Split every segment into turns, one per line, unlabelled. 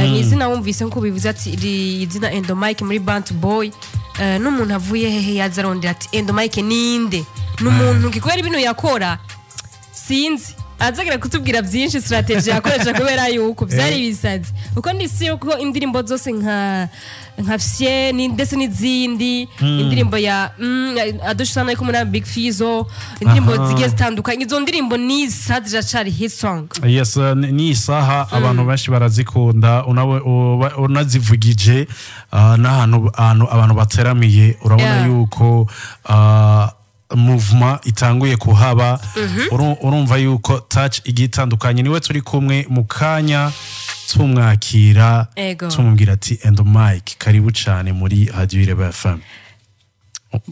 Ni izina wumvise nkuko bivuze ati izina Endo Mike muri Bantu Boy. N'umuntu avuye hehe yaza arondera ati Endo Mike ninde, n'umuntu kubera ibintu yakora, sinzi, azagira kutubwira byinshi, strategy yakoresha, kubera yuko byari ibisazi, kuko ndisi yuko indirimbo zose nka Fye ndetse n'izindi indirimbo ya Adushana ari kumwe na Big Fizzo, indirimbo zigiye zitandukanye, izo ndirimbo ni ziracari hit song.
Yes, ni isaha abantu benshi barazikunda, unazivugije n'ahantu ahantu abantu bateramiye, urabona yuko movement itanguye kuhaba. Urumva yuko touch igiye itandukanye. Niwe turi kumwe mu kanya, tumwakira, tumubwira ati: "Endo Mike, karibu cyane muri Radio Ireba FM."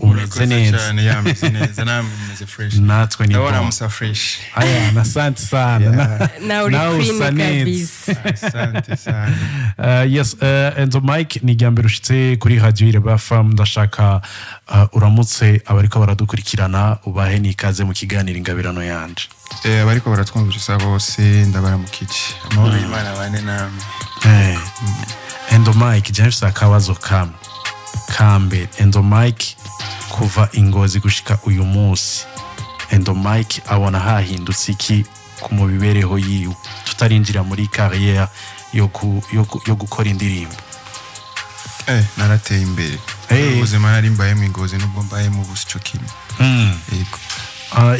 Umeze
Murakoze
neza?
cyane, yameze neza, namwe mumeze fresh?
Natwe ni
Ndabona
bon.
musa fresh.
Aya, asante sana.
Nawe uri
Nawe usa
queen
neza.
kabisa.
Asante sana.
Yes, Enzo Mike, ni irya mbere ushitse kuri Radio Ireba FM. Ndashaka uramutse abariko baradukurikirana, ubahe n'ikaze mu kiganiro Ingabirano Yanje.
Abariko baratwumviriza bose, ndabaramukije, amahoro y'Imana bane namwe.
Endo Mike, je mfise akabazo kamwe kambere. Endo Mike, kuva ingozi gushika uyu munsi, Endo Mike abona hahindutse iki ku mu mibereho yiwe, tutarinjira muri carrière yo gukora indirimbo?
Narateye imbere. Ubuzima nari mbayemo ingozi nubwo mbayemo ubu sico kimwe. Yego.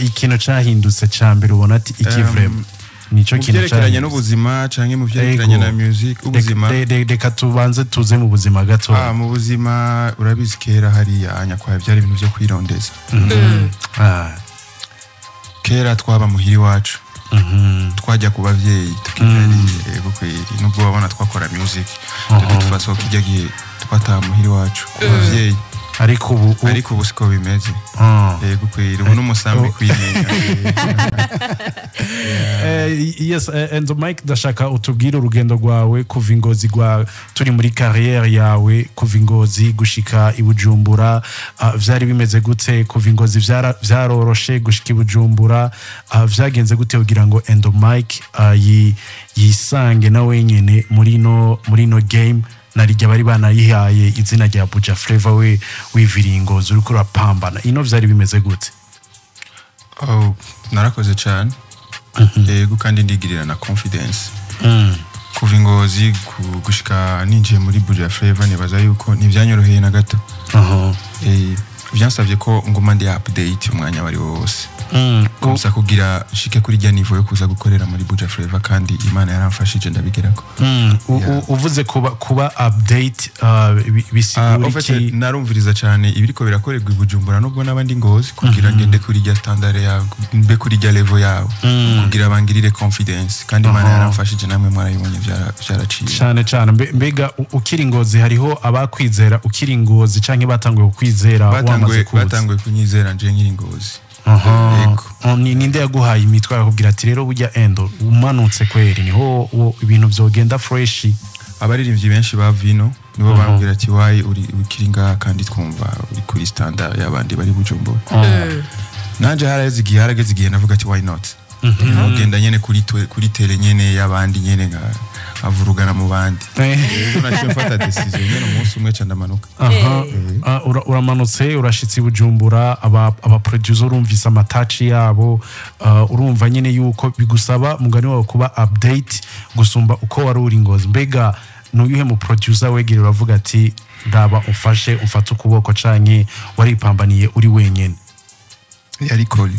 Ikintu cahindutse ca mbere ubona ati iki vraiment nico
Mu
kintu
vyerekeranye
cahindutse?
n'ubuzima canke mu vyerekeranye
Ego.
na music, ubuzima?
Reka tubanze tuze mu buzima gato.
Mu buzima, urabizi kera hariya nyakwaye byari ibintu vyo kwirondeza. Kera twaba muhira iwacu, twajya ku bavyeyi tukicarira. Yego kweri, nubwo wabona twakora music, de toute façon kijya gihe twataha muhira iwacu ku bavyeyi.
Ariko ubu
Ariko ubu siko bimeze. Yego kweri, ubu n'umusambi kwimenya.
Yes, Enzo Mike, ndashaka utubwire urugendo rwawe kuva ingozi rwa turi muri carrière yawe, kuva ingozi gushika i Bujumbura. Vyari bimeze gute kuva ingozi? Vyaroroshe gushika i Bujumbura? Vyagenze gute kugira ngo Endo Mike yisange na wenyene muri no game narijya bari banayihaye izina rya Buja Flavor, we wiviriye ingozi, uriko urapambana ino? Vyari bimeze gute?
Oh, narakoze cyane, yego, kandi ndigirira na confidence. Kuva ingozi gushika ninjiye muri Buja Flavor, nibaza yuko ntibyanyoroheye na gato. Byansabye ko nguma ndi update umwanya wari wo wose gusa kugira nshike kuri rya niveau yo kuza gukorera muri Buja Flavor, kandi Imana yaramfashije ndabigerako.
Uvuze kuba update, bisigura
En fait,
iki?
narumviriza cyane ibiriko birakorerwa i Bujumbura nubwo n'abandi ngozi, kugira ngende kuri rya standard yawe, mbe kuri rya level yawe, kugira bangirire confidence, kandi Imana yaramfashije, namwe mwarayibonye, byaraciye.
Cyane cyane. Mbega ukiri ngozi hariho abakwizera ukiri ngozi, canke batanguye kukwizera wamaze kuza?
Batanguye kunyizera nje nkiri ngozi. Yego.
Oh, ninde yaguhaye imitwe akakubwira ati: "Rero burya Endo, umanutse kweri niho ibintu vyogenda fresh"?
Abaririmbyi benshi ba vino nibo bambwira ati: "Why uri ukiri ngaha kandi twumva uri kuri standard y'abandi bari Bujumbura?" Nanje harageze igihe navuga ati: "Why not?" Ugenda nyene kuri tele nyene y'abandi nyene, nka avurugana mu bandi. Rero naciye mfata decision nyene umunsi umwe ca ndamanuka.
Uramanutse, urashitse i Bujumbura, aba producer urumvise amataci yabo, urumva nyene yuko bigusaba mugani wawe kuba update gusumba uko wari uri ngozi. Mbega nuyuhe mu producer wegere uravuga ati: "Ndaba umfashe, umfate ukuboko", canke waripambaniye uri wenyene?
Yari Koli.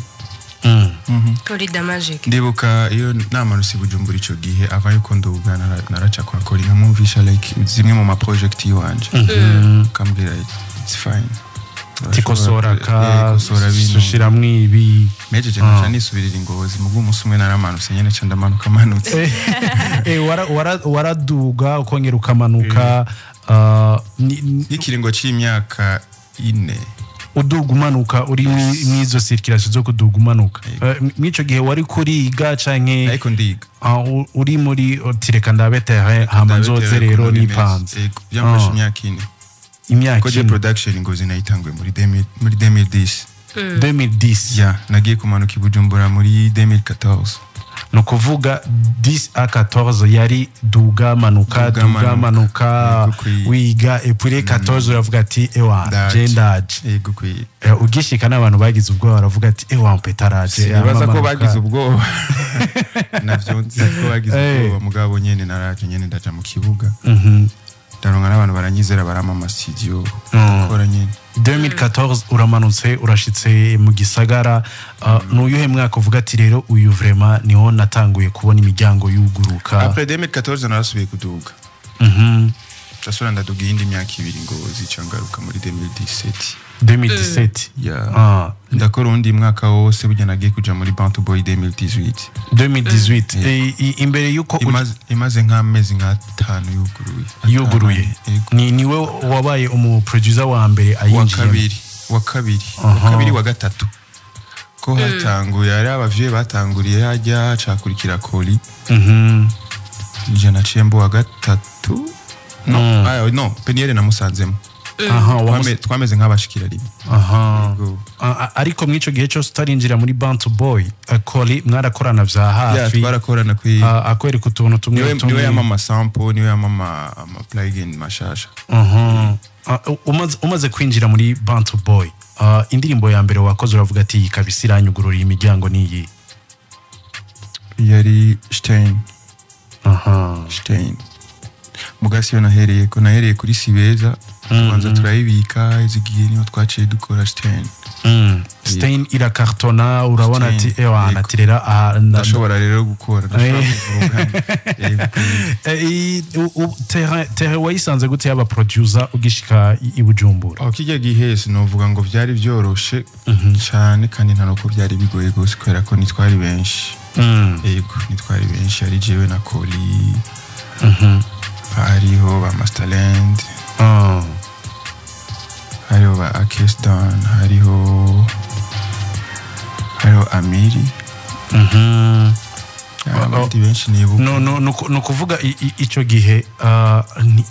Koli da Magic.
Ndibuka iyo namanutse i Bujumbura ico gihe, ava yuko nduga naraca kwa Koli, nkamwumvisha like zimwe mu ma project yiwanje, akambwira: "It's fine."
Tikosora ka
Kosora bino.
Ushiramwo ibi.
Mejeje nkaca nisubirira ingozi. Mugu umunsi umwe naramanutse nyene, ca ndamanuka manutse.
Waraduga ukongera ukamanuka,
N'ikiringo c'imyaka 4.
Uduga umanuka, uri mwizo circulation zo kuduga umanuka. Mw'ico gihe wari kuriga canke?
Ariko ndiga.
Uri muri uti: "Reka ndabe terrain, hama nzoze rero nipanze"?
Yego, byamfashe imyaka 4.
Imyaka
Ko je
4.
production ingozi nayitanguye muri 2010.
2010.
Ya, nagiye kumanuka i Bujumbura muri 2014.
Ni ukuvuga 10 à 14 yari duga manuka,
Duga,
duga
manuka.
manuka.
Yego, kwiye.
Wiga, et puis les 14 uravuga ati: "Ewa, je ndaje."
Yego, kwiye.
Ugishika n'abantu bagize ubwoba, baravuga ati: "Ewa, mpeta araje."
Sinibaza ko
Amanuka.
bagize ubwoba, navyo nzi ko bagize ubwoba, mugabo nyene naraje nyene, ndaja mu kibuga, ndaronka n'abantu baranyizera, barampa ama studio, ndakora nyene.
2014 uramanutse, urashitse mu gisagara. Nuyuhe mwaka uvuga ati: "Rero uyu vraiment niho natanguye kubona imiryango yuguruka"?
Après 2014 narasubiye kuduga, ndasubira ndaduga iyindi myaka 2 Ngozi, ca ngaruka muri 2017.
2017.
Yeah.
Ah.
Ndakora uwundi mwaka wose. Burya nagiye kuja muri Bantu Boy 2018.
2018. Imbere yuko
Imaze nk'amezi nk'atanu yuguruye.
Yuguruye.
Yego.
Ni niwe wabaye umu producer wa mbere
Wa
ayinjiyemo?
kabiri, wa kabiri, wa kabiri, wa gatatu, ko hatanguye hari abavyeyi batanguriye hajya cakurikira Koli. Nje naciye mbo wa gatatu. No, no, Peniel namusanzemo. Twameze nk'abashikira rimwe. Yego.
Ariko mw'ico gihe cyose utarinjira muri Bantu Boy, Koli mwarakorana vya
Ya,
hafi?
twarakorana kwi
Akwereka utuntu tumwe
niwe
tumwe?
Niwe yampa amasample, niwe yampa ama plugin mashasha.
Umaze kwinjira muri Bantu Boy, indirimbo ya mbere wakoze uravuga ati: "Iyi kabisa iranyugururiye imiryango" niyi?
Yari Stein. Stein mugasi yo nahereye ko nahereye kuri Sibeza, tubanza turayibika izigiye, niho twaciye dukora Stein.
Stein irakartona, urabona
Stein,
ati: "Ewa."
Yego.
Natirera aha,
Ndashobora rero gukora, ndashobora kuvuga. Yego.
Terrain wayisanze gute y'aba producer ugishika i Bujumbura?
Aho kijya gihe sinovuga ngo byari byoroshe cyane, kandi nta nuko byari bigoye rwose, kubera ko ntitwari benshi. Yego, ntitwari benshi, ari jewe na Koli, hariho ba Masterland, hariho ba Akesdan, hariho Amiri, abandi benshi nibuka.
No, no kuvuga ico gihe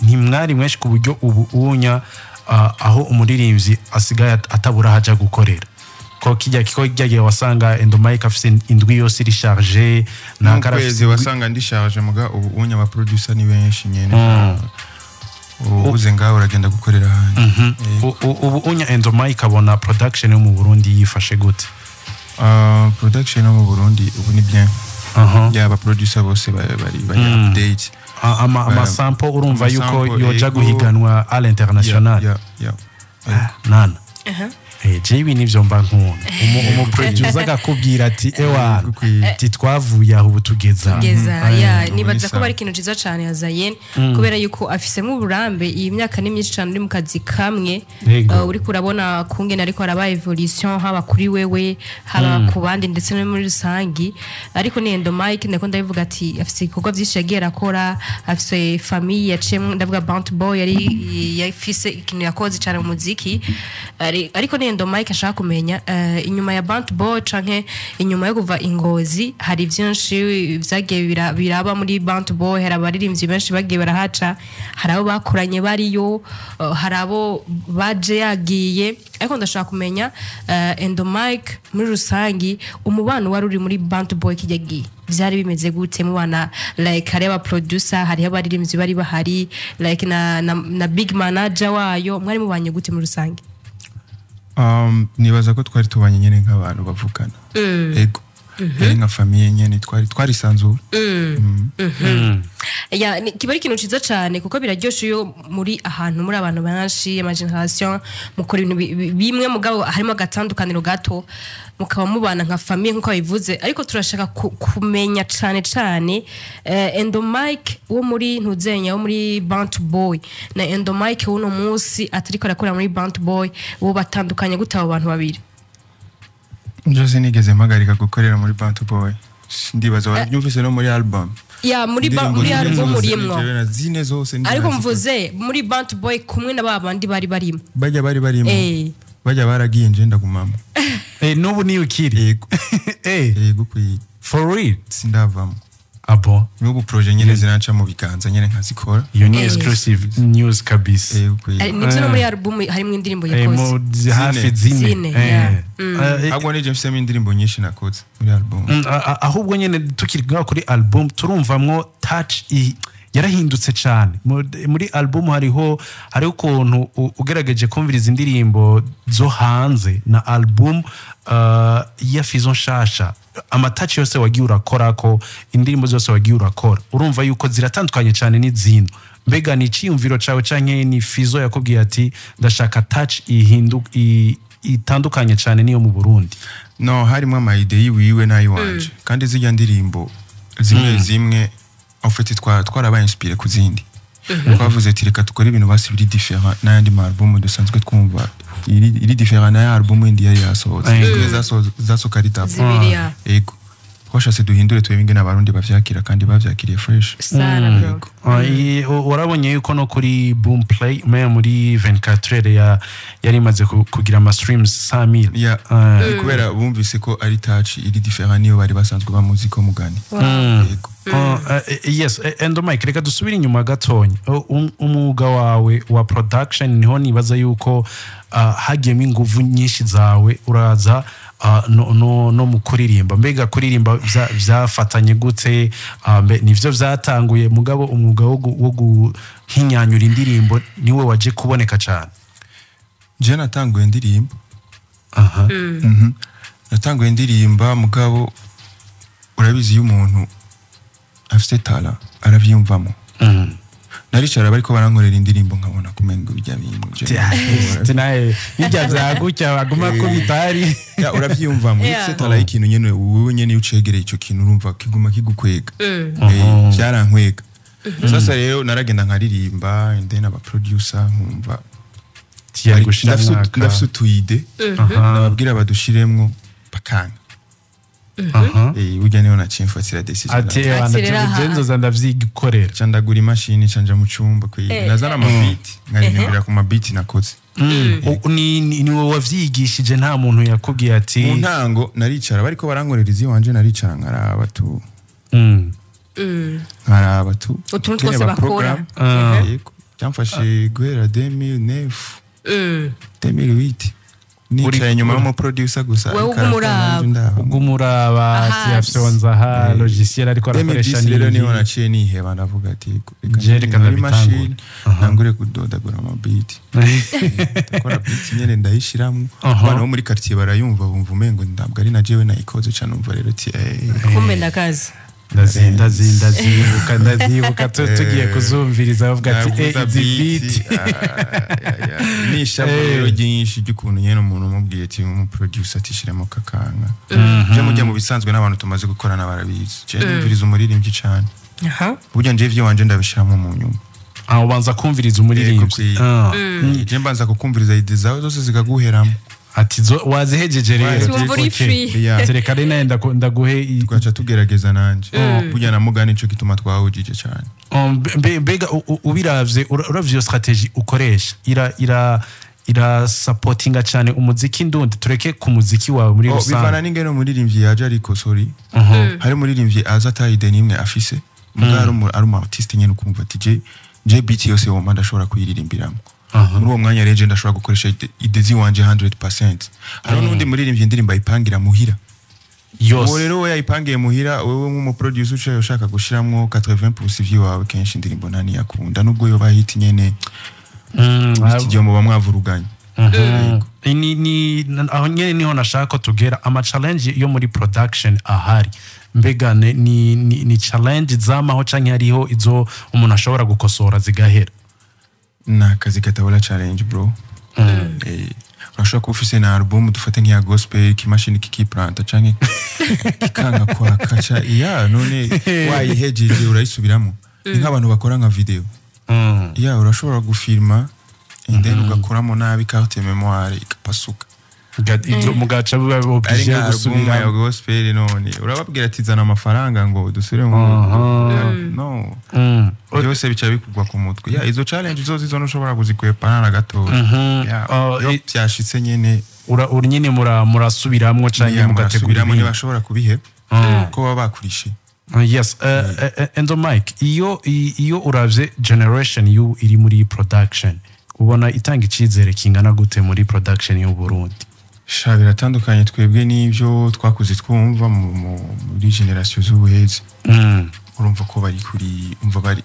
ntimwari mwenshi ku buryo ubu unya aho umuririmbyi asigaye atabura aho aja gukorera, ko kijya gihe wasanga Endo Mike afise indwi yose iri chargé na
N'ukwezi wasanga ndi chargé, muga ubu unya aba producer ni benshi nyene, ubuze ngaho uragenda gukorera ahandi.
Ubu unya Endo Mike abona production yo mu Burundi yifashe gute?
Production yo mu Burundi ubu ni bien. Yaba producer bose bari update.
Amasample urumva yuko
Amasample,
yoja
ego.
guhiganwa à l'international?
Yeah.
Nana, je ibi nivyo mba nkunda. Umu producer akakubwira ati: "Ewa," ati: "twavuye aho, ubu tugeza."
Kugeza ya
ubu
nibaza
ni
ko
sawa.
bari ikintu ciza cane yazanye, kubera yuko afisemo uburambe. Iyi myaka ni myinshi cane uri mu kazi kamwe. Uriko urabona kungene ariko haraba evolution, haba kuri wewe, haba ku bandi, ndetse no muri rusangi. Ariko ni Endo Mike, ndako ndabivuga ati afise ibikorwa vyinshi yagiye arakora, afise famille yaciyemwo, ndavuga Bounty Boy yari yafise ikintu yakoze cane mu muziki. Ariko ni Endo Mike ashaka kumenya, inyuma ya Bounty Boy canke inyuma yo kuva Ingozi, hari vyinshi vyagiye biraba muri Bounty Boy. Hari abaririmbyi benshi bagiye barahaca, hari abo bakoranye bariyo, hari abo baje yagiye. Ariko ndashaka kumenya, Endo Mike muri rusangi, umubano wari uri muri Bounty Boy kijya gihe vyari bimeze gute mubana? Like hari aba producer, hariho abaririmbyi bari bahari, like na big manager wayo, mwari mubanye gute muri rusange?
Nibaza ko twari tubanye nyene nk'abantu bavukana. Ego, yari nka famille nyene, twari twarisanzura.
Ya, kiba ari ikintu ciza cane, kuko biraryoshe iyo muri ahantu muri abantu benshi, ama generation, mukora ibintu bimwe, mugabo harimo agatandukaniro gato, mukaba mubana nka famille nkuko babivuze. Ariko turashaka kumenya cane cane, Endo Mike wo muri ntuzenya wo muri Bantu Boy na Endo Mike w'uno munsi atariko arakora muri Bantu Boy, bo batandukanye gute abo bantu babiri?
Nje sinigeze mpagarika gukorera muri Bantu Boy, ndibaza warabyumvise no muri album.
Ya, muri
Indirimbo
muri
zine
album
zose
urimwo.
ni jewe na zine zose ndi
Ariko
nazikoze.
mvuze muri Bantu Boy kumwe na ba bandi bari barimo.
Bajya bari barimo, bajya baragiye, nje ndagumamo.
N'ubu niyo ukiri?
Yego. Yego, kwiye.
For real?
Sindavamo.
Abo
N'ubu projet nyene ziranca mu biganza nyene nkazikora.
Iyo ni exclusive news kabisa.
Nivyo, no muri album harimo indirimbo yakoze.
Hafi zine.
Zine, yeah.
Ahubwo nije mfisemo indirimbo nyinshi nakoze muri album.
Ahubwo nyene tukiri ngaho kuri album, turumvamwo touch yarahindutse cyane muri album. Hariho ukuntu ugerageje kumviriza indirimbo zo hanze na album ya Fizo nshasha, ama touch yose wagiye urakora ko indirimbo zose wagiye urakora, urumva yuko ziratandukanye cyane n'izino. Mbega ni iciyumviro cawe canke ni Fizo yakubwiye ati ndashaka touch itandukanye cyane niyo mu Burundi?
No, harimo ama idées yiwiwe n'ayiwanje, kandi zirya ndirimbo zimwe zimwe en fait twarabaye inspiré ku zindi. Twavuze ati reka dukore ibintu basi biri différent n'ayandi ma album dusanzwe twumva, iri différent n'aya album yindi yari yasohotse. Zimwe zasohoka ari tapu.
Zibiri, ya.
Ego, twashatse duhindure, turebe ingene Abarundi bavyakira, kandi bavyakiriye fresh.
Sana, bro.
Warabonye yuko no kuri Boom Play muri 24 heures yari imaze kugira ama streams 100,000.
Ya, ni kubera bumvise ko ari touch iri différent niyo bari basanzwe bamuzi ko mugani. Yego.
Yes, Endo Mike, reka dusubire inyuma gatonya. Umwuga wawe wa production niho nibaza yuko hagiyemo inguvu nyinshi zawe, uraza no mu kuririmba. Mbega kuririmba vyafatanye gute? Nivyo vyatanguye, mugabo umwuga wo guhinyanyura indirimbo niwe waje kuboneka cyane?
Je natanguye ndirimba. Natanguye ndirimba, mugabo urabizi iyo umuntu afite talent aravyiyumvamo. Naricara bariko barankorera indirimbo nkabona kumenga bijya bintu
Tinaye bijya vyagutya baguma kubitari.
Ya, uravyiyumvamo iyo ufite talent y'ikintu nyene, wowe nyene iyo ucegereye ico kintu urumva kiguma kigukwega. Vyarankwega. Sasa rero naragenda nkaririmba and then aba producer nkumva
Tiyari gushira mwaka.
Ndafise utu idées, nababwira badushiremwo bakanga. Burya niho naciye mfatira decision.
Ati
Ati rero aha.
nzoza ndavyikorera.
Ca ndagura imashini, ca nja mu cumba kwiga, nazana ama beat nkaririmbira ku ma beat nakoze.
Ni wowe wavyigishije, nta muntu yakubwiye ati?
Mu ntango naricara bariko barankorera iziwanje, naricara nkaraba tu nkaraba tu
Utuntu
ingene
twose
ba
bakora.
program. Yego, byamfashe guhera 2009, 2008, nicaye inyuma y'umuproducer gusa,
Wewe
ariko
uguma
arakora,
uraba.
nanje ndaba.
Ubwo umuraba ati
Aha.
yafyonza aha, logiciel ariko arakoresha.
2010 rero
ni
niho naciye niheba, ndavuga ati reka
Je, reka
nkore
ndabitangure.
imashini, ntangure kudodagura ama beat, ndakora beat nyene ndayishiramwo. Abana bo muri quartier barayumva, bumva umengo ntabwo ari na jewe nayikoze. Ca numva rero ati
Kumbe ndakazi.
Ndazibuka tugiye kuzumviriza bavuga ati
Navuza
izi
beat,
beat.
Ah, ya, ya. Ni ishavu rero ryinshi ry'ukuntu nyene umuntu umubwiye ati umuproducer ati shiramo kakanga. Je mujya mu bisanzwe n'abantu tumaze gukorana barabizi, je numviriza umuririmbyi cane. Burya nje ivyo wanje ndabishiramo mu nyuma.
Ah, ubanza kumviriza umuririmbyi.
Yego, kwiye. Je mbanza kukumviriza idées zawe zose zikaguheramo.
Ati wazihejeje rero.
Wumva uri
Okay.
free.
Yeah.
Ati reka rero nawe ndaguhe
Tugaca tugerageza nanje burya na mugani, nico gituma twahujije cane.
Mbega ubiravye, uravye iyo stratégie ukoresha ira supportinga cyane umuziki ndundi, tureke ku muziki wawe muri
Oh, bivana
rusange?
n'ingene umuririmbyi yaje, ariko sorry, hari umuririmbyi aza ata idée n'imwe afise, muga ari umu artiste nyene ukumva ati je beat yose wumva ndashobora kuyiririmbiramo. Muri uwo mwanya rero je ndashobora gukoresha idées ziwanje 100%. Hariho n'undi muririmbyi indirimbo ayipangira muhira. Uwo
Yose.
rero we yayipangiye muhira, wewe nk'umuproducer ucaye ushaka gushiramwo 80% vy'iwawe, kenshi indirimbo nta niyakunda nubwo yoba hit nyene. Muri studio muba mwavuruganye.
Ni aho nyene niho nashaka ko tugera, ama challenge yo muri production ahari. Mbega ni challenge zamaho canke hariho izo umuntu ashobora gukosora zigahera?
Ni akazi katabura challenge, bro. Urashobora kuba ufise na album, dufate nk'iya gospel, ikimashini kikiplanta canke kikanga kwaka ya none wayihejeje urayisubiramo. Ni nk'abantu bakora nka video. Ya, urashobora gufilma and then ugakuramo nabi, carte mémoire igapasuka.
Ibyo mugaca biba
Ari
obligé
nka album ya
gusubiramo.
gospel, none urababwira ati zana amafaranga ngo dusubiremo? No, byose bica bikugwa ku mutwe. Ya, izo challenge zose izo ntushobora kuzikwepana na gatoya. Ya, iyo byashitse nyene
Uri nyine murasubiramwo canke
ya,
mugategura
murasubiramwo.
ibindi.
Ntibashobora kubiheba ko baba bakurishe.
Yes, Endo Mike, iyo uravye generation yu iri muri production, ubona itanga icizere kingana gute muri production y'u Burundi?
Sha, biratandukanye twebwe n'ibyo twakuze twumva muri generation z'ubuheze. Urumva ko bari kuri, umva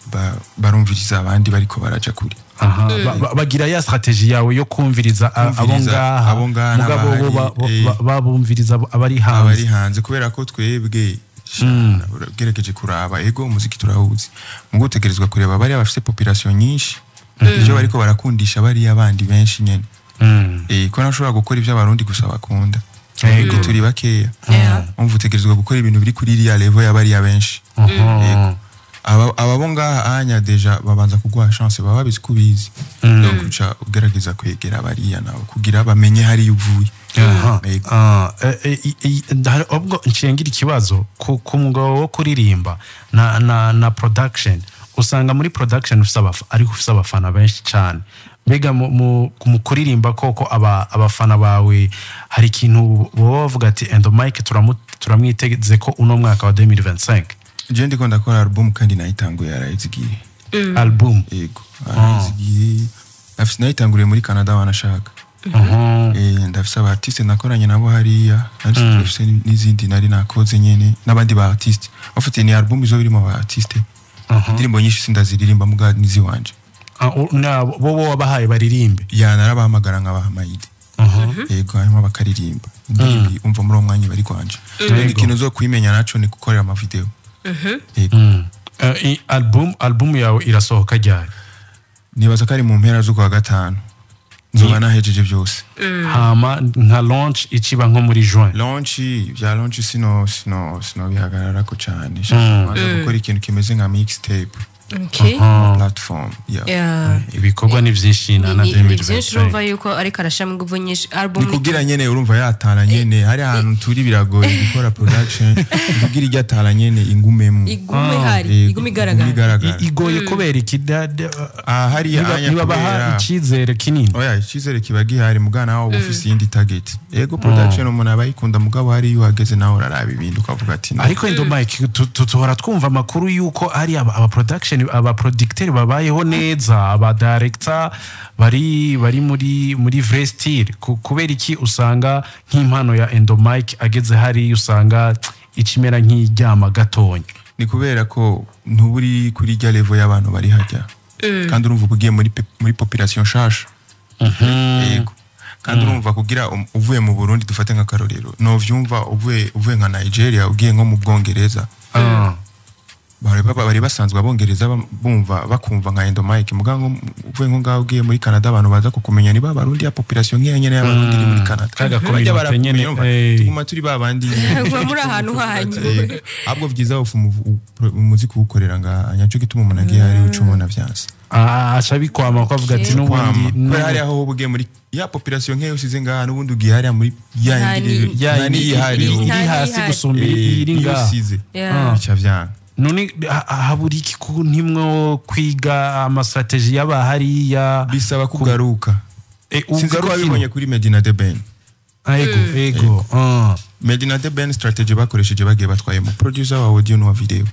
barumviriza abandi bariko baraja kuri.
Aha, bagira ya strategy yawe yo kumviriza abo
Kumviriza
ngaha,
abo ngaha
mugabo bo
n'abahari,
babumviriza abari
abari
hanze.
Hanze, kubera ko twebwe sha, ugerageje kuraba, ego umuziki turawuzi, mugo utegerezwa kureba bariya bafise population nyinshi, ivyo bariko barakundisha bariya bandi benshi nyene. Ko nashobora gukora ivyo Abarundi gusa bakunda. Twebwe turi bakeya. Umva, utegerezwa gukora ibintu biri kuri iriya level y'abariya benshi. Yego. Aba bo ngaha anya déjà babanza kuguha chance, baba babizi ko ubizi, donc uca ugerageza kwegera bariya nabo kugira bamenye hariya uvuye. Yego.
Ah, ubwo nshingira ikibazo ku mwuga wo kuririmba na production. Usanga muri production ufise ariko ufise abafana benshi cyane. Mbega mu kuririmba koko abafana bawe hari ikintu baba bavuga ati Endo Mike turamwiteze ko uno mwaka wa 2025?
Je ndiko ndakora album kandi nayitanguye yaraheze igihe.
Album?
Yego, yaraheze igihe. Nayitanguriye muri Canada wanashaka. Ndafise aba artiste nakoranye nabo hariya, nari ndafise n'izindi nari nakoze nyene n'abandi ba artiste bafite. Ni album izo birimo aba artiste, indirimbo nyinshi sindaziririmba muga niziwanje.
Ah, bo wabahaye baririmbe?
Ya, narabahamagara nkabaha ama idées. Yego, hanyuma bakaririmba indirimbo, umva, muri uwo mwanya bari kwanje. Rero ikintu zo kwimenya naco ni gukorera ama video. Yego.
Album yawe irasohoka ryari?
Nibaza ko ari mu mpera z'ukwa gatanu nzoba nahejeje byose.
Hama nka launch ikiba nko muri juin?
Launch, bya launch sino bihagararako cyane. Shaka gukora ikintu kimeze nka mixtape platform, yeah.
Ibikorwa ni byinshi na
Ni byinshi, urumva
2025.
yuko ariko arashiramo ingufu nyinshi album.
Ni kugira nyene, urumva yatara nyene hari ahantu turi biragoye gukora production, ni kugira iryo atara nyene ingumemo.
Igume hari, igume igaragara.
Igaragara.
Igoye kubera iki?
Ah, hariya anya
Ntibabaha
kubera
icyizere kinini?
Oya, icyizere kiba gihari, mugana nawe uba ufise iyindi target. Ego, production umuntu aba ayikunda, mugabo hariya iyo uhageze nawe uraraba ibintu ukavuga ati no.
Ariko Endo Mike, tuhora twumva amakuru yuko ari aba production, aba producteur babayeho neza, aba director bari muri vrai style. Kubera iki usanga nk'impano ya Endo Mike ageze hari usanga ikimera nk'iryama gatonya?
Ni kubera ko ntuburi kuri rya level y'abantu bari hajya, kandi urumva uba ugiye muri population nshasha. Yego, kandi urumva kugira uvuye mu Burundi, dufate nk'akarorero, novyumva uvuye nka Nigeria ugiye nko mu Bwongereza, bari basanzwe Abongereza bumva bakumva nka Endo Mike, mugabo nko uvuye nko ngaho ugiye muri Canada, abantu baza kukumenya ni ba Barundi, ya population nk'iya nyene y'Abarundi iri muri Canada.
Kaga
Bajya
communauté
barakumenya,
nyene,
urumva, tuguma turi ba bandi nyene.
Muba muri ahantu hanyu.
Ahubwo byiza ufu umuziki uwukorera ngaha, nyaco gituma umuntu agiye hari uca ubona vyanse.
Ah, aca bikwama ko avuga ati
Kwama.
n'ubundi
Kubera hariya aho uba ugiye muri ya population nk'iyo usize ngaha, n'ubundi ugiye hariya muri ya
Nta
yindi
ya
nta
yindi
n'iyihari.
iri
Nta
hasi
n'iyihari.
gusumba iri
Iyo
ngaha.
usize bica vyanga.
None habura iki ku ntimwo kwiga ama stratégie y'aba hariya?
Bisaba kugaruka. Sinzi ko
Ugaruka
wabibonye
ino.
kuri Medina The Ben.
Ah, ego. Ah.
Medina The Ben, strategy bakoresheje, bagiye batwaye mu producer wa audio n'uwa video,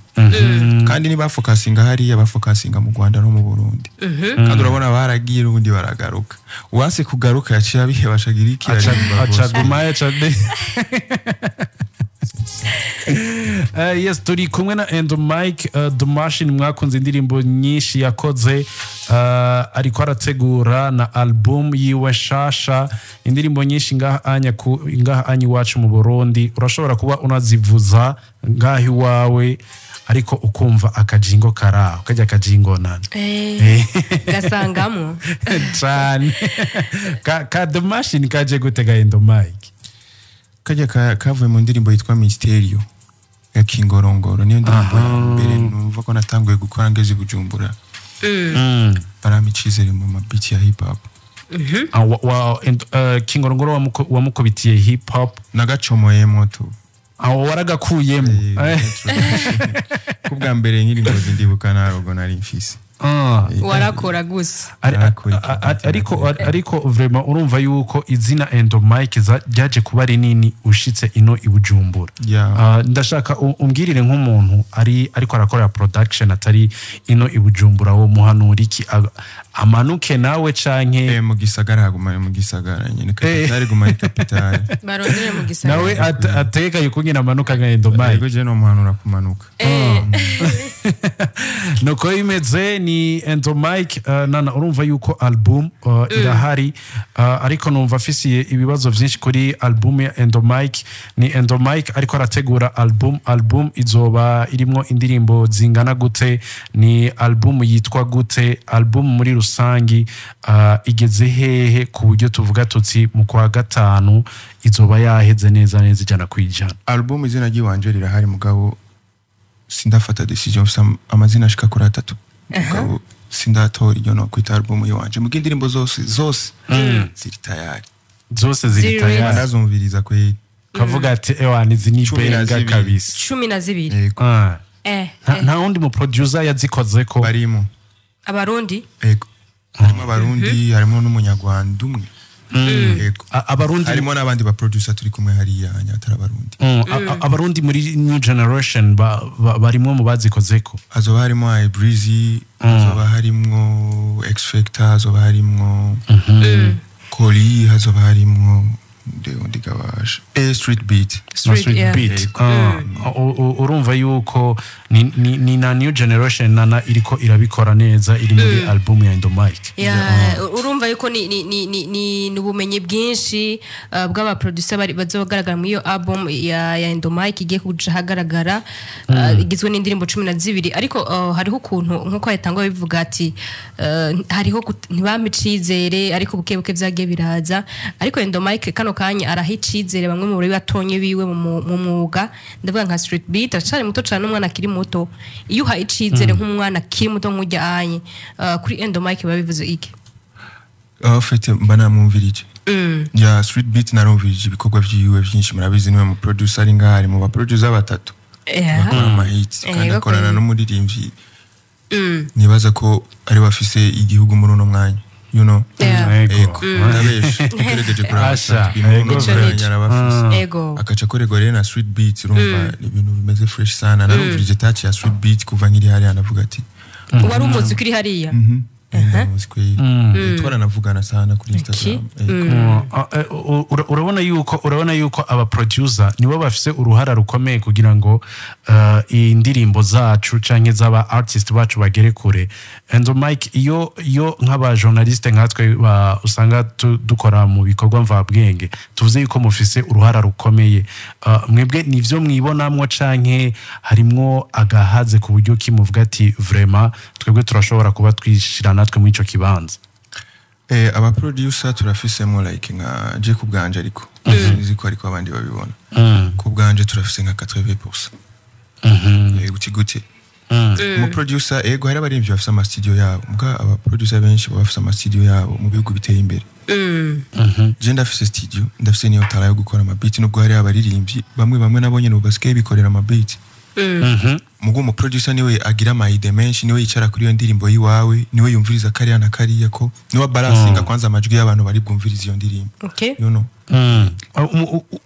kandi nibafokasinga hariya, bafokasinga mu Rwanda no mu Burundi, kandi urabona baragiye n'ubundi baragaruka. Uwanse kugaruka yaciye abiheba, acagira iki? Aririmba
Aca
gospel.
gumayo aca. Yes, turi kumwe na Endo Mike, The Machine. Mwakunze indirimbo nyinshi yakoze, ariko arategura na album yiwe shasha. Indirimbo nyinshi ngaha anya ngaha anya iwacu mu Burundi urashobora kuba unazivuza ngaha iwawe, ariko ukumva akajingo karaho kajya akajingo nana.
Gasangamo.
Cane ka The Machine kaje gutega Endo Mike?
Kajya kavuye mu ndirimbo yitwa Mysterio ya Kingorongoro, niyo ndirimbo ya mbere numva ko natanguye gukora ngeze i Bujumbura, barampa icizere mu mabiti ya hip hop.
Ah, Kingorongoro wamukubitiye hip hop?
Nagacomoyemo tu.
Aho waragakuyemo.
Kubwa mbere nkiri Ngozi, ndibuka nta logo nari mfise.
Warakora gusa.
Narakora
Ariko vraiment urumva yuko izina Endo Mike ryaje kuba rinini ushitse ino i Bujumbura. Ndashaka umbwirire nk'umuntu ari ariko arakora production atari ino i Bujumbura, wo muhanura iki? Amanuke nawe canke
Mu gisagara, haguma mu gisagara nyene, capitale, guma ari capitale.
Barondere mu gisagara.
Nawe ategekaye ukungene amanuka nka Endo Mike.
Yego, je nomuhanura kumanuka.
Nuko imeze ni Endo Mike. Nana, urumva yuko album irahari, ariko numva afisiye ibibazo byinshi kuri album ya Endo Mike. Ni Endo Mike ariko arategura album. Album izoba irimwo indirimbo zingana gute? Ni album yitwa gute? Album muri rusangi igeze hehe, ku buryo tuvuga tuti mu kwa gatanu izoba yaheze neza neza 100%?
Album, izina ry'iwanje rirahari, mugabo sindafata decision. Mfise amazina ashika kuri atatu, mugabo sindatora iryo no kwita album yiwanje. Muga indirimbo zose zose ziri tayari.
Zose ziri
Ziri
tayari.
Ndazumviriza kweli.
Kavuga ati ewa, izi ni
12.
Benga kabisa.
12.
Yego.
Nta wundi mu producer yazikoze ko?
Barimo.
Abarundi.
Yego, harimo Abarundi, harimo n'Umunyarwanda umwe. Yego.
Abarundi.
Harimo n'abandi ba producer turi kumwe hariya atari Abarundi.
Abarundi muri new generation barimwo mu bazikozeko?
Hazoba harimo Breezy, hazoba harimwo X Factor, hazoba harimwo Koli, hazoba harimwo undi gabasha, Street Beat.
Street,
Street
yeah.
Beat. Urumva yuko ni na new generation nana iriko irabikora neza, iri muri album ya Endo Mike.
Yeah, urumva yuko ni ubumenyi bwinshi bw'abaproducer bari bazogaragara muri iyo album ya Endo Mike igiye kuja ahagaragara, igizwe n'indirimbo 12. Ariko hariho ukuntu nkuko yatangwa bivuga ati hariho ntibampe icizere, ariko buke buke vyagiye biraza. Ariko Endo Mike kano kanya araha icizere bamwe mu bari batonye biwe mu mwuga. Ndavuga nka Street Beat, acari muto cane, umwana akiri muto. Iyo uhaye icizere nk'umwana akiri muto nk'urya anye, kuri Endo Mike biba bivuze iki?
En fait, mba namwumvirije ya Street Beat, narumvirije ibikorwa vyiwe vyinshi. Murabizi, niwe mu producer ari ngaha, ari mu ba producer batatu bakora ama hits kandi akorana n'umuririmbyi nibaza ko ari bafise igihugu muri uno mwanya.
Yego.
Ego, ndabeshe ugerageje kuraba
Asha,
Street Beat muri uno
ego.
mwanya arabafise. Akaca akorerwa rero na Street Beat, urumva ni ibintu bimeze fresh sana. Narumvirije touch ya Street Beat kuva nkiri hariya, navuga ati
Wari umuzi ukiri hariya?
Ndamuzi kweli. Twaranavugana sana kuri Instagram. Ego.
Urabona yuko aba producer nibo bafise uruhara rukomeye kugira ngo indirimbo zacu canke z'aba artist bacu bagere kure. Endo Mike, iyo nk'aba journaliste nkatwe usanga dukora mu bikorwa mvabwenge, tuvuze yuko mufise uruhara rukomeye, mwebwe nivyo mwibonamwo canke harimwo agahaze ku buryo kimuvuga ati vraiment twebwe turashobora kuba twishira natwe muri ico kibanza?
Aba producer turafisemo like nka je ku bwanje, ariko sinzi ko ariko abandi babibona. Ku bwanje turafise nka 80%. Guti gute mu producer? Ego, hari abaririmbyi bafise ama studio yabo, mbwa aba producer benshi baba bafise ama studio yabo mu bihugu biteye imbere. Je ndafise studio, ndafise niyo tara yo gukora ama beat, nubwo hari abaririmbyi bamwe bamwe nabo nyene ubu basigaye bikorera ama beat. Mugo umu producer niwe agira ama idée menshi, niwe yicara kuri iyo ndirimbo yiwawe, niwe yumviriza kariya na kariya, ko niwe balancinga kwanza amajwi y'abantu bari bwumviriza iyo ndirimbo.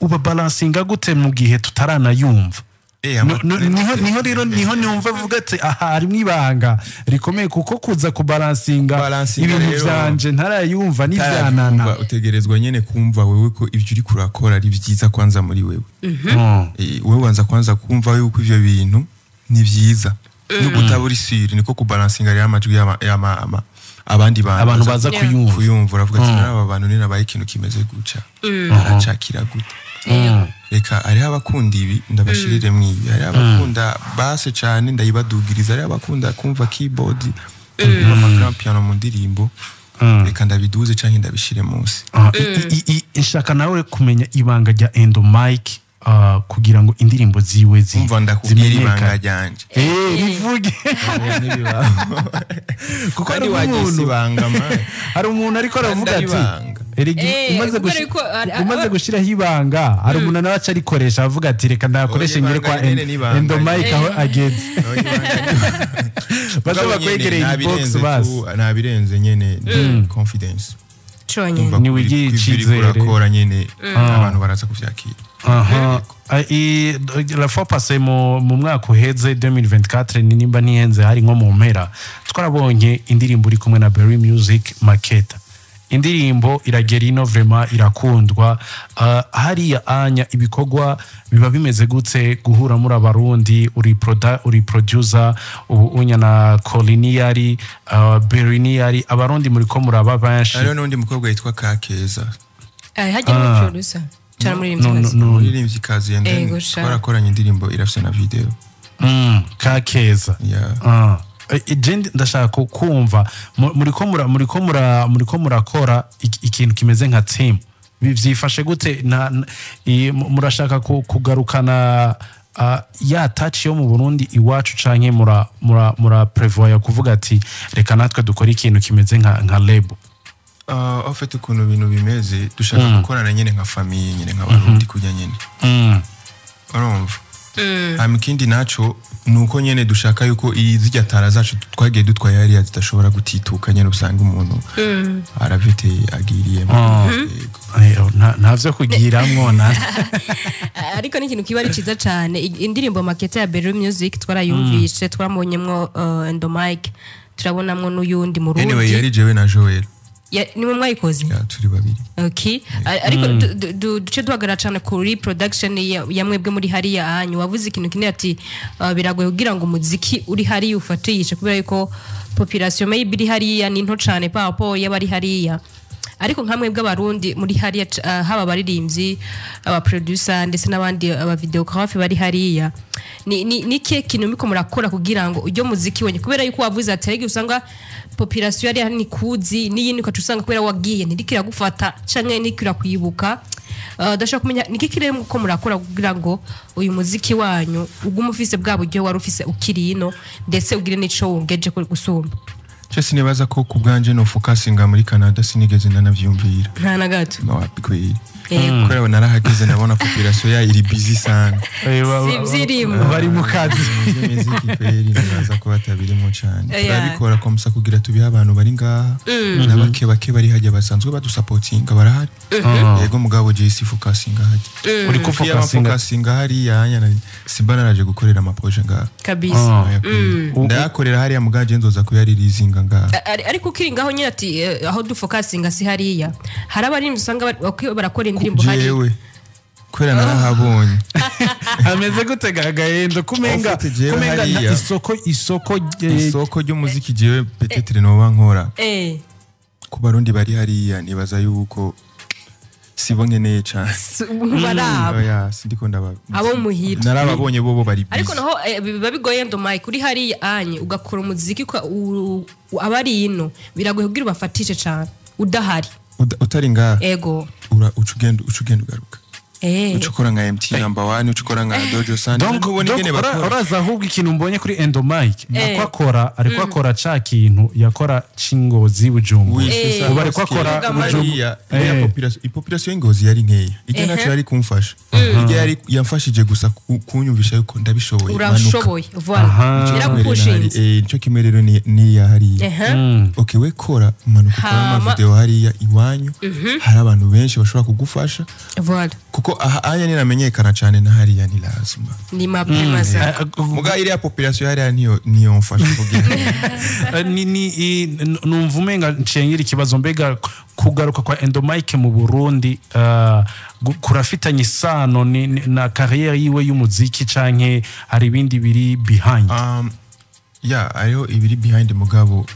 Uba balancinga gute mu gihe tutaranayumva? Niho rero niho numva avuga ati aha harimo ibanga rikomeye, kuko kuza kubalancinga
Kubalancinga
ibintu
rero-
vyanje ntarayumva n'ivyanana.
Ntarayumva, utegerezwa nyene kumva wewe ko ivyo uri kurakora ari vyiza kwanza muri wewe. Wewe wanza kwanza kumva yuko ivyo bintu ni vyiza, nubwo utaba uri sûr. Niko kubalancinga rero amajwi abandi bantu
Abantu baza kuyumva.
Kuyumva, uravuga ati aba bantu ni nabaye ikintu kimeze guca, baracakira gute? Reka hariho abakunda ibi, ndabashiriremwo ibi. Hariho abakunda basse cane, ndayibadugiriza. Hariho abakunda kumva keyboard, kumva ama grand piano mu ndirimbo, reka ndabiduze canke ndabishire munsi.
Ah, nshaka nawe kumenya ibanga rya Endo Mike. kugira ngo indirimbo ziwe
Umva, ndakubwira ibanga
zimenyekane?
ryanje.
Rivuge. Kuko
Kandi
hari
wagize
umuntu
ibanga, man.
Hari umuntu ariko aravuga ati
Ibanga.
"Erega umaze
Kubera yuko
umaze gushiraho ibanga, hari umuntu nawe aca arikoresha avuga ati reka ndakoreshe
Oya,
ngere kwa
ibanga nyene ni ibanga.
Endo Mike aho ageze, baze
Mugabo nyene,
bakwegereye inbox."
ntabirenze
Basi.
Ntabirenze nyene, confidence.
Conyene.
Umva,
Ni wigirire
kuri ibyo uriko
icizere.
urakora nyene, abantu baraza kuvyakira.
Aha. La fois passée, mu mwaka uheze 2024, ni nimba ntihenze, hari nko mu mpera, twarabonye indirimbo uri kumwe na Berry Music, Maketa. Indirimbo iragera ino, vraiment irakundwa. Hariya anya ibikorwa biba bimeze gute guhura muri abarundi, uri producer ubu unya na Colini, yari Berry, ni yari abarundi muri ko muraba benshi?
Hariho n'undi mukobwa yitwa Kakeza.
Hajya muri producer cyane muri
No, no, no.
Umuririmvyikazi, and then
Ego, sha.
twarakoranye indirimbo, irafise na video.
Kakeza.
Yeah.
Ah. Je ndashaka kumva muriko murakora ikintu kimeze nka team. Vyifashe gute? Murashaka kugarukana ya touch yo mu Burundi iwacu, canke mura prévoya kuvuga ati reka natwe dukore ikintu kimeze nka label?
En fait, ukuntu ibintu bimeze, dushaka gukorana nyene nka famille nyene, nk'abarundi kurya nyene. Urumva, hama ikindi naco ni uko nyene dushaka yuko zirya tara zacu twagiye dutwaye hariya zidashobora gutituka nyene, usanga umuntu arabite agiriyemo. Yego.
Nta vyo kugiramwo na
Ariko ni ikintu kiba ari cyiza cyane. Indirimbo Makete ya Berry Music twarayumvishe, twaramubonyemwo Endo Mike, turabonamwo n'uyundi murundi.
Anyway, yari jewe na Joel.
Nimwe mwayikoze?
Yeah, turi babiri.
Okay. Ariko duce duhagarara cyane kuri production ya mwebwe muri hariya hanyu. Wavuze ikintu kinini ati biragoye kugira ngo umuziki uri hariya ufatishe, kubera yuko population maybe iri hariya ni nto cyane papo y'abari hariya. Ariko nka mwebwe abarundi muri hariya, haba abaririmbyi, aba producer ndetse n'abandi aba videographe bari hariya, ni kihe kintu muriko murakora kugira ngo ujyo muziki wenye, kubera yuko wavuze ati ariko usanga population yari hano ikuzi n'iyindi, ukaca usanga kubera wagiye ntiriko iragufata canke ntiriko irakwibuka. Ndashaka kumenya niki kirere muko murakora kugira ngo uyu muziki wanyu ugume ufise bwa buryo wari ufise ukiri ino, ndetse ugire n'ico wongeje kuri gusumba.
Je sinibaza ko ku bwanje no focusinga muri Canada, sinigeze ndanavyumvira.
Nta na gato?
No, wapi.
Yego.
Kubera narahageze ndabona population yayo iri busy sana.
Si ivyirimo.
Bari mu kazi.
Imiziki kweri nibaza ko batabirimo cyane. Turabikora comme ça kugira tubihe abantu bari ngaha, na bake bake bari hajya basanzwe badusapotinga barahari. Yego, mugabo je si focusinga hajya.
Uri ko
Kuko
focusinga
focusinga hariya anya simba naraje gukorera amaprojet ngaha.
Kabisa.
Oya, kweri. Ndayakorera hariya, mugabo je nzoza kuyaririzinga ngaha.
Ariko ukiri ngaho nyine ati aho dufokasinga si hariya, hari abaririmbyi usanga barakora indirimbo hariya.
Jewe kubera narahabonye.
Ameze gute gahendo kumenga
Ufite jewe
kumenga
hariya.
Isoko
Isoko ry'umuziki jewe peut-être noba nkora ku barundi bari hariya, nibaza yuko sibo nkeneye cyane.
Ntibaraba.
Oya, sindiko ndaba
Abo muhira.
Narababonye, bobo bari busy.
Ariko naho biba bigoye, ndo Mike, uri hariya anye ugakora umuziki abari ino biragoye kugira ubafatishe cyane udahari.
Utari ngaha?
Ego.
Uca ugenda ugaruka. Uca ukora nka MT number one, uca ukora nka Dojo San.
Donc,
ubona
donc,
ingene bakora.
uraza ahubwo ikintu mbonye kuri Endo Mike, ako akora, ariko akora ca kintu yakora c'ingozi Bujumbura.
Oui, c'est ça.
Ubu ariko akora
Hariya,
Bujumbura.
iriya population y'Ingozi yari nkeya, ijya naco yari kumfasha, ijya yari yamfashije gusa kunyumvisha yuko ndabishoboye, manuka.
Urashoboye, voilà. Yaragupushinze.
Nico kimwe rero niya hariya. Okay, we kora manuka ukora ama video hariya iwanyu, hari abantu benshi bashobora kugufasha.
Voilà.
Kuko aha anya ninamenyekana cyane na hariya ni lazima.
Ni mapema za
Muga iriya population hariya niyo mfasha kugira
Numva umenga nshengira ikibazo: mbega kugaruka kwa Endo Mike mu Burundi kurafitanye isano na carrière yiwe y'umuziki, canke hari ibindi biri behind?
Ya, hariho ibiri behind, mugabo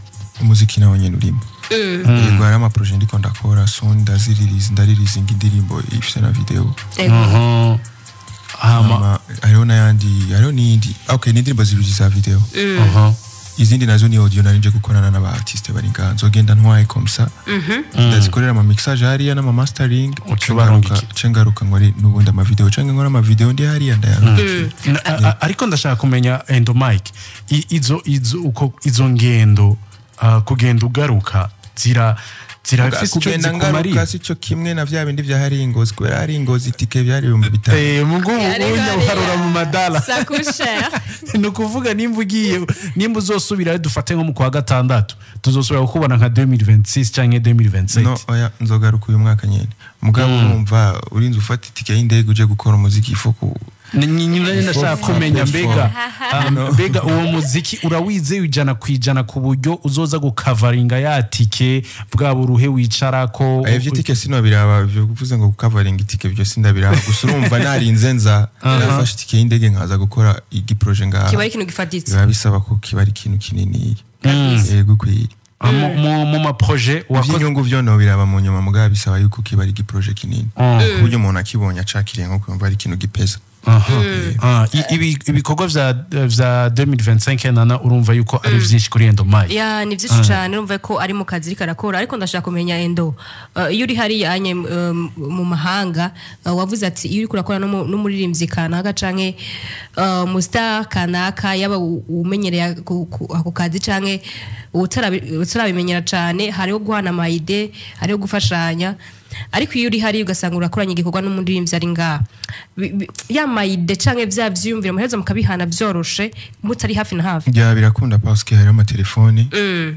umuziki nawo nyene urimo. Yego, hari amaprojet ndiko ndakora, so ndaziririza, ndaririzinga indirimbo ifise na video.
Ego.
Hama
Hama, hariho n'ayandi, hariho n'iyindi, okay, ni indirimbo zibiri za video. Izindi nazo ni audio nari nje gukorana n'aba artiste bari ngaha, nzogenda ntwaye comme ça, ndazikorera ama mixage hariya n'ama mastering.
Uca ubarungikira.
Nce ngaruka nkore n'ubundi ama video, canke nkore ama video ndi hariya ndayarungikira.
Ariko ndashaka kumenya, Endo Mike, izo uko izo ngendo, kugenda ugaruka, zirafise ico
Kugenda ngaruka
zikumariye?
si cyo kimwe na vya bindi vya hariya Ingozi, kubera hari Ingozi itike byari 5000.
Mugu unya uharura mu madala.
Ça coûte cher.
Ni ukuvuga nimba ugiye, nimba uzosubira, dufate nko mu kwa gatandatu, tuzosubira kukubona nka 2026 canke 2027?
No, oya, nzogaruka uyu mwaka nyene. Mugabo urumva urinze ufata itike y'indege uje gukora umuziki, ifo ku
Nyine ndashaka kumenya mbega, mbega uwo muziki urawizeye 100% ku buryo uzoza gukavaringa ya tike, bwa buruhe wicarako?
Ayo vy'itike sinobiraba, ivyo kuvuze ngo gukavaringa itike byo sindabiraba. Gusa urumva narinze nza nafashe itike y'indege nkaza gukora igi projet ngaha,
Kiba ari ikintu gifatitse.
Biba bisaba ko kiba ari ikintu kinini, yego kwiri.
Mu ma projet wakoze
Ivy'inyungu vyo nobiraba mu nyuma, mugabo bisaba yuko kiba ari igi projet kinini ku buryo umuntu akibonye acakiriye nko kumva ari ikintu gipeza.
Ibikorwa vya 2025, nana, urumva yuko ari vyinshi kuri Endo Mike.
Ya, ni byinshi cyane. Urumva ko ari mu kazi ariko arakora. Ariko ndashaka kumenya, Endo, iyo uri hariya anye mu mahanga, wavuze ati iyo uri kurakora n'umuririmbyi kanaka canke mu star kanaka, yaba umenyereye ako kazi canke utarabimenyera cane, hariho guhana ama idées, hariho gufashanya. Ariko iyo uri hariya ugasanga urakoranye igikorwa n'umuririmbyi ari ngaha, ya ma idées canke vya vyiyumviro muheza mukabihana vyoroshe mutari hafi na hafi?
Ya, birakunda parce que hariho amatelefoni.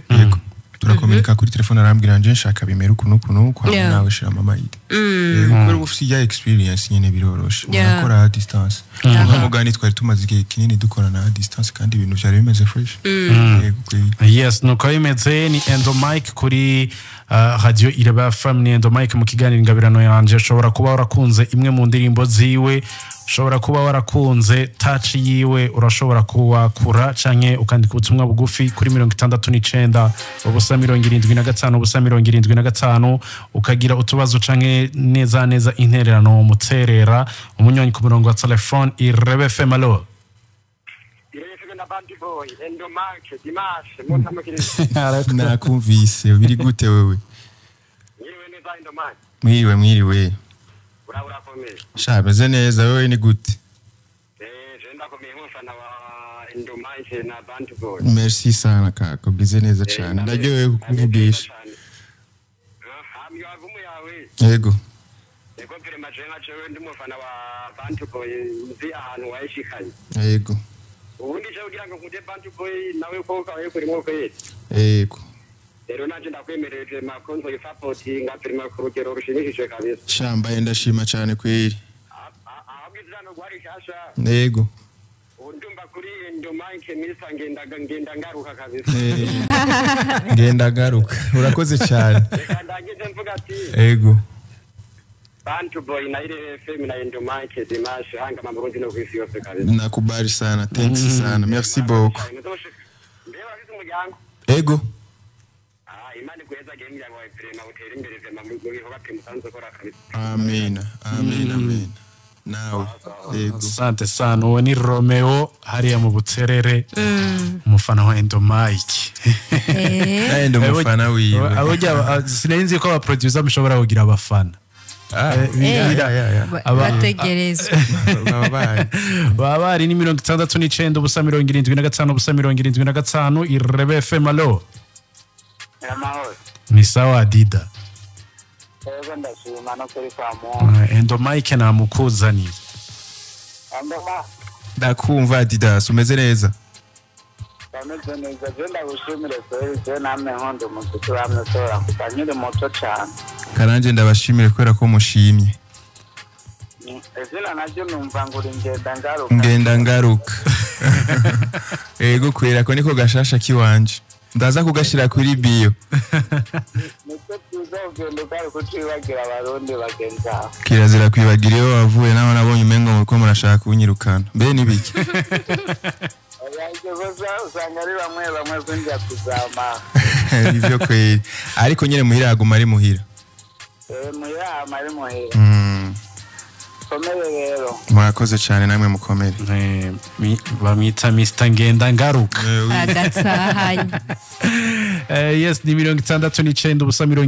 Yego, turakominika kuri telefone, arambwira nje nshaka bimera uku n'uku n'uku, hama nawe shiramo ama idées. Yego, kubera uba ufite ya experience nyene biroroshe. Murakora à distance. Nka mugani twari tumaze igihe kinini dukorana à distance kandi ibintu vyari bimeze fresh. Yego kweli.
Yes, nuko bimeze. Ni Endo Mike kuri radio Ireba FM. Ni Endo Mike mu kiganiro Ingabirano Yanje. Ushobora kuba warakunze imwe mu ndirimbo ziwe, ushobora kuba warakunze touch yiwe, urashobora kuwakura canke ukandika ubutumwa bugufi kuri 69 0 75 0 75, ukagira utubazo canke neza neza intererano muterera. Umunywanyi ku murongo wa telefone, Irebe FM, allo?
Irebe na Bandi Boy, Endo Mike, Dimashe, Mutamukiriza.
Nakumvise, biri gute wewe?
Mwiriwe neza, Endo Mike.
Mwiriwe, mwiriwe.
Ura urakomeye?
Sha, meze neza, wewe ni gute?
Je ndakomeye nk'umufana wa Endo Mike na Bandi Boy.
Merci sana kaka, ugize neza cane, ndaryohewe kukuvugisha.
Hamwe album yawe.
Yego.
Yego, vraiment je nka jewe ndi umufana wa Bandi Boy, nzi ahantu wayishikanye.
Yego.
Ubundi je kugira ngo nkunde Bandi Boy nawe ko kawe kuri kweli.
Yego.
Rero nanje ndakwemereye vraiment ko nzoyisapotinga vraiment ku rugero rushimishije kabisa.
Sha, mbaye ndashima cane kweli.
Ahubwo izina guhari shasha.
Yego.
Ubu ndumva kuri Endo Mike misa ngenda ngaruka kabisa.
Ngenda garuka, urakoze cyane.
Reka ndangize mvuga ati
Yego.
Bantu Boy na ile FM na Endo Mike Dimash hanga mu Burundi no kwisi yose kabisa.
Nakubali sana, thanks sana, merci beaucoup.
Mbeba afite umuryango?
Yego.
Ah, Imana iguheza agiye umuryango wawe vraiment utere imbere vraiment mu bikorwa bye musanzwe ukora kabisa.
Amina, amina, amina, nawe yego.
Asante sana. Uwo ni Romeo hariya mu Buterere, umufana wa Endo Mike.
Nawe ndi umufana wiwe.
Abo sinari nzi ko aba producer mushobora kugira abafana.
Ah, ya, ya, ya.
Bategerezwa.
Baba bayi.
Baba bari ni 69 0 75 0 75. Irebe FM, allo?
Amahoro.
Ni sawa, Dida?
Ego, ndashima no kuri kwa Mungu.
Endo Mike namukuzaniye.
Andoma.
Ndakumva, Adidas, umeze neza?
Ndameze neza. Je ndagushimire kweri, je namwe nkunda umuziki wamwe ushobora kuva nkiri muto cane.
Karanje ndabashimire kubera ko mushimye.
Izina naryo numva ngo uri ngenda ngaruka.
Ngenda ngaruka, yego, kubera ko niko gashasha kiwanje, ndaza kugashira kuri bio.
Niko byiza ugenda ugaruka utibagira abarundi bagenzi bawe.
Kirazira kwibagira iyo wavuye. Naho nabonye umengo muriko murashaka kunyirukana, mbe nibiki?
Oya, ibyo gusa usanga ari bamwe bamwe kwinjira kuzama.
Nivyo kweri, ariko nyene muhira haguma ari muhira.
Muhira hama ari muhira. Mukomere rero.
Murakoze cyane, namwe mukomere.
Bamwita Mr Ngenda Ngaruka.
Agatahanye.
Yes, ni 69 0 75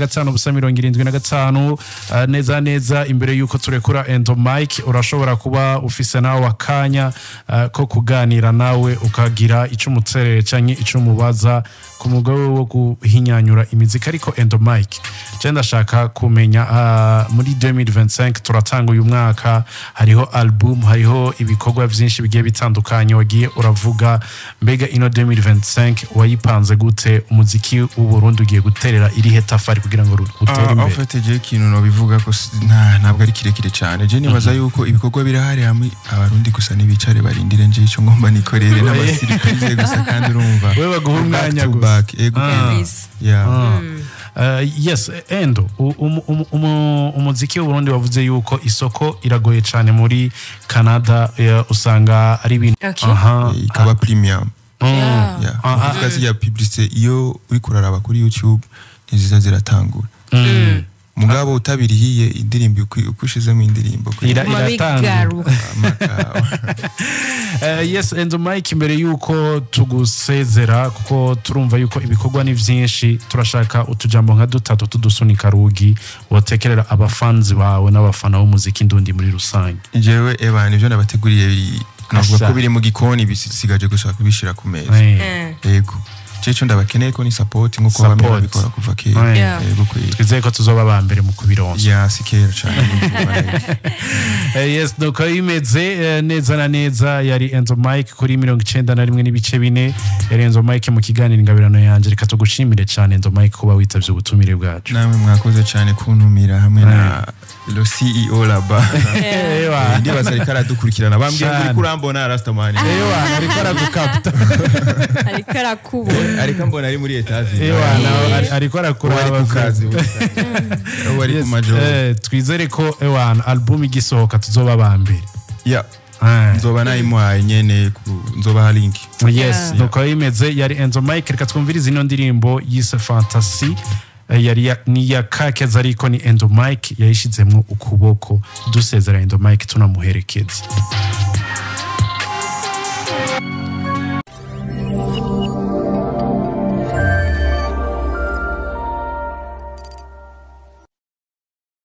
0 75. Neza neza imbere yuko turekura Endo Mike, urashobora kuba ufise nawe akanya ko kuganira nawe, ukagira ico umuterere canke ico umubaza ku mugabo wo guhinyanyura imiziki. Ariko Endo Mike, je ndashaka kumenya, muri 2025 turatanga uyu mwaka, hariho album, hariho ibikorwa vyinshi bigiye bitandukanye wagiye uravuga. Mbega ino 2025 wayipanze gute? Umuziki w'u Burundi ugiye guterera irihe tafari kugira ngo utere
En
imbere?
fait, je ikintu nobivuga ko ntabwo ari kirekire cyane. Je nibaza yuko ibikorwa birahari, hamwe abarundi gusa n'ibicare barindire. Nje icyo ngomba nikorere n'amasurprise gusa, kandi urumva
Wewe baguha umwanya
back to
gusa.
back. Ego.
Kabisa.
Yeah.
Yes, Endo, umuziki w'Uburundi wavuze yuko isoko iragoye cyane muri Canada, usanga ari ibintu
Okay.
Aha.
Ikaba premium.
Yeah.
Yeah. Kuvuga ziriya publicité, iyo uri kuraraba kuri YouTube ntiziza ziratangura, mugabo utabirihiye indirimbo, uko ushizemo indirimbo
Guma
Iratangura.
bigaruka.
Amakawa.
Yes, Enzo Mike, imbere yuko tugusezera, kuko turumva yuko ibikorwa ni vyinshi, turashaka utujambo nka dutatu tudusunika rugi wotekerera abafanzi bawe n'abafana b'umuziki ndundi muri rusange.
Jewe eba nivyo nabateguriye navuga
Asha.
ko biri mu gikoni, bisigaje gusa kubishira ku meza. Yego, je ico ndabakeneye ko ni support, nkuko bamwe
Support.
babikora kuva kera. Yego kweri.
Twizeye ko tuzoba aba mbere mu kubironsa.
Ya, si kera cane.
Yes, nuko bimeze neza na neza. Yari Enzo Mike kuri 91.4, yari Enzo Mike mu kiganiro Ingabirano Yanje. Reka tugushimire cyane, Enzo Mike, kuba witavye ubutumire bwacu.
Namwe mwakoze cyane kuntumira hamwe na le CEO là-bas.
Ewa.
Ndibaza ariko aradukurikirana, bambwiye ngo
Cane.
uriko urambona, Rastaman.
Ewa, ariko aragukapta.
Ariko arakubona.
Ariko mbona ari muri Etats-Unis.
Ewa, nawe ariko
ubu ari
arakuraba.
ku kazi, ubu ari ku majoro.
Twizere ko ewana album igisohoka tuzoba aba mbere.
Ya, nzoba nayimuhaye nyene, nzobaha link.
Yes.
Yeah.
Nuko bimeze. Yari Enzo Mike. Reka twumvirize ino ndirimbo yise Fantasy. Yari ni ya Kakeza, ariko ni Endo Mike yayishizemwo ukuboko. Dusezera Endo Mike, tunamuherekeza.